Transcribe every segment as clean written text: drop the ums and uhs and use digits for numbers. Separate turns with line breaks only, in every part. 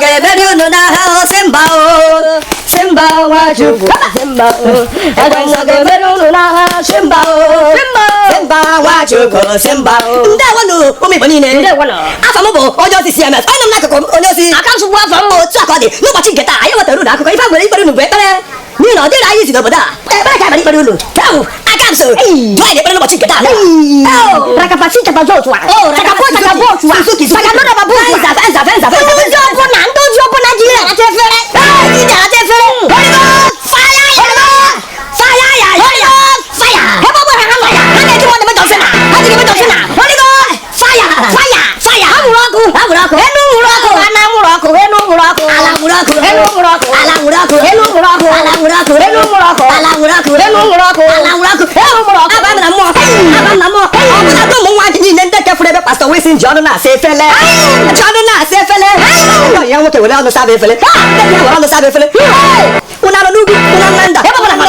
Ga-emeri unu n'agha o, si mba o, si mba. Nwachukwu, si mba o. Ekwensu ọ ga-emeri unu n'agha? Si mba o, si mba. Nwachukwu, si mba o. Ndewonụ, ụmụ Igbo niile.
Ndewonụ.
Afọ m bụ onye ozi CMS, onye nọ m n'akụkụ m, onye ozi
Aka nsogbu afọ m.
Otu a ka ọ dị n'ụbọchị nke taa, anyị wetara unu akụkọ ife nwere ikpere unu bụ ekpere, n'ihi na ọ dịrị anyị izi n'obodo a. Ekpere ka abalị ikpere unu. Ewu, aka m so jụọ anyị ekpere n'ụbọchị nke taa.
Rakapasi chakazotua.
Oh,
Chakapo chakabotua.
Suzuki, Suzuki.
Chakadodababutua.
Venza, venza, venza, venza.
Ndị ọbụla, ndị ozi ọbụla jiri aracha efere. Ji aracha efere.
Holy Ghost, fire! Holy Ghost, fire! Ya, ya,
Holy Ghost, fire. Ebe ọ bụla ha nọ, ha na-eji mmadụ eme Johnson. Ha jiri eme Johnson.
Holy Ghost, fire!
Fire!
Fire!
Ha nwụrụ ọkụ.
Ha nwụrụ ọkụ.
Enu nwụrụ ọkụ. Ana nwụrụ ọkụ. Enu nwụrụ ọkụ.
Ala nwụrụ ọkụ.
Enu nwụrụ ọkụ.
Ala nwụrụ ọkụ.
Enu nwụrụ ọkụ.
Ala nwụrụ ọkụ.
Enu nwụrụ ọkụ.
Ala nwụrụ ọkụ.
Enu nwụrụ ọkụ.
Ala nwụrụ ọkụ.
Enu nwụrụ ọkụ.
Aba m na mmụọ. Aba m na mmụọ. Ọ bụ na ụmụ nwaanyị niile ndị kefuru ebe Pastọ Wilson ji ọnụ na-asa efele. Ji ọnụ na-asa efele. Ndị ya nwoke were ọnụ saba efele. Ndị ya were ọnụ saba efele. Unu anọ n'ugwu, unu anọ na nda.
Ebe ọbụla nọ.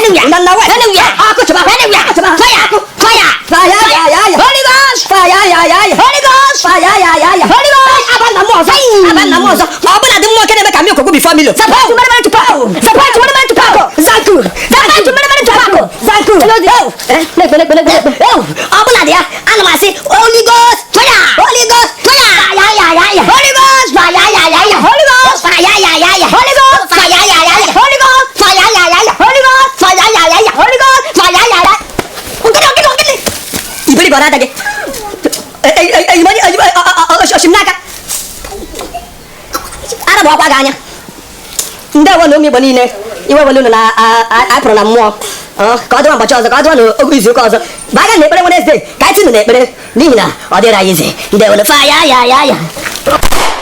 Unu anọ na west.
Anywhere.
Ọkụ chụba.
Anywhere.
Ọkụ chụba.
Fire! Fire!
Fire, ya, ya, ya.
Holy Ghost!
Fire, ya, ya, ya.
Holy Ghost!
Fire, ya, ya, ya.
Holy Ghost!
Aba na mmụọ ọzọ. Aba na mmụọ ọzọ. Ọ bụla dị mmụọ nke na-eme ka milk gwụ before Milo.
Zapati mere mere tupako. Zapati mere mere tupako.
Zanku.
Zapati mere mere tupako.
Zanku.
Oh. Nekpe nekpe nekpe nekpe.
Oh, ọ bụla dị ya, ana m asị Holy Ghost,
Fire!
Holy Ghost,
Fire! Ya ya ya ya.
Holy Ghost,
Fire ya ya ya.
Holy Ghost,
Fire ya ya ya.
Holy Ghost,
Fire ya ya ya.
Holy Ghost,
Fire ya ya ya.
Holy Ghost,
Fire ya ya ya.
Holy Ghost.
Fire ya ya.
Ogene, ogene, ogene. Iberibe ọ na-ada gị? Oshi m n'aka. Ara bụ ọkwa gị anya. Ndewo na ụmụ Igbo niile, iwe wele unu na anyị pụrụ na mmụọ. Ọ, ka ọ dịwa ụbọchị ọzọ, ka ọ dịwa n'oge izu ụka ọzọ. Baga na ekpere Wednesday, ka anyị tinụ n'ekpere, n'ihi na ọ dịrị anyị izi. Ndewo na fire ya ya ya.